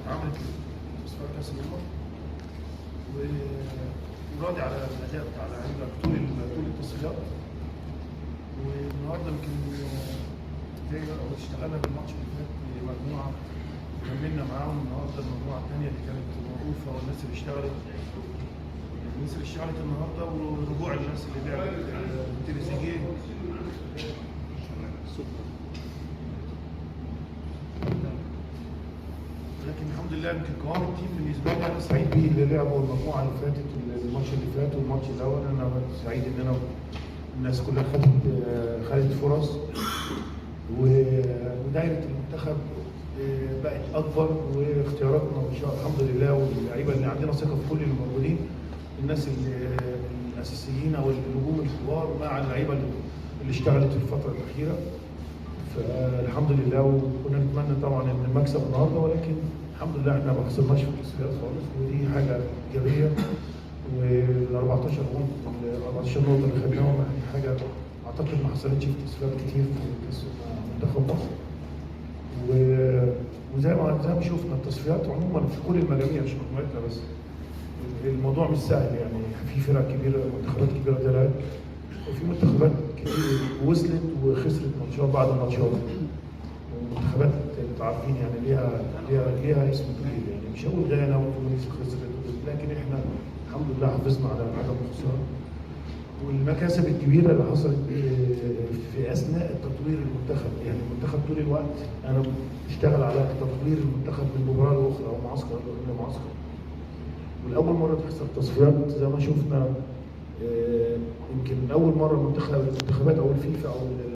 اتعملت تصفيات كاس الامم، وراضي على الاداء بتاع اللعيبة طول التصفيات. والنهارده يمكن زي ما اشتغلنا بالماتش اللي فات مجموعة كملنا معاهم النهارده المجموعة الثانية اللي كانت موقوفة، والناس اللي اشتغلت النهارده، ورجوع الناس اللي لعبت تريزيجيه. لكن الحمد لله يمكن قوام ال team بالنسبة لي انا سعيد بيه، اللي لعبوا المجموعة اللي فاتت، الماتش اللي فات والماتش الاول. انا سعيد ان انا الناس كلها خدت فرص، ودايره المنتخب بقت اكبر، واختياراتنا ان شاء الله الحمد لله، واللعيبة اللي عندنا ثقة في كل اللي موجودين، الناس الاساسيين او النجوم الكبار مع اللعيبة اللي اشتغلت في الفترة الاخيرة. فالحمد لله، وكنا نتمنى طبعا ان المكسب النهارده، ولكن الحمد لله احنا ما خسرناش في التصفيات خالص، ودي حاجة ايجابية. وال 14 نقطة اللي خدناهم يعني حاجة اعتقد ما حصلتش في تصفيات كتير في كاس منتخب مصر. وزي ما شفنا التصفيات عموما في كل المجاميع مش مجموعتنا بس، الموضوع مش سهل يعني. في فرق كبيرة، منتخبات كبيرة طلعت، وفي منتخبات كتير وصلت وخسرت ماتشات بعد الماتشات، ومنتخبات انتوا عارفين يعني ليها اسم كبير، يعني مش هقول غانا وتونس خسرت، لكن احنا الحمد لله حافظنا على عدم الخسارة. والمكاسب الكبيرة اللي حصلت في اثناء تطوير المنتخب، يعني المنتخب طول الوقت انا بشتغل على تطوير المنتخب من مباراة لاخرى او معسكر لمعسكر. والاول مرة تحصل تصفيات زي ما شفنا، يمكن اول مرة المنتخبات او الفيفا او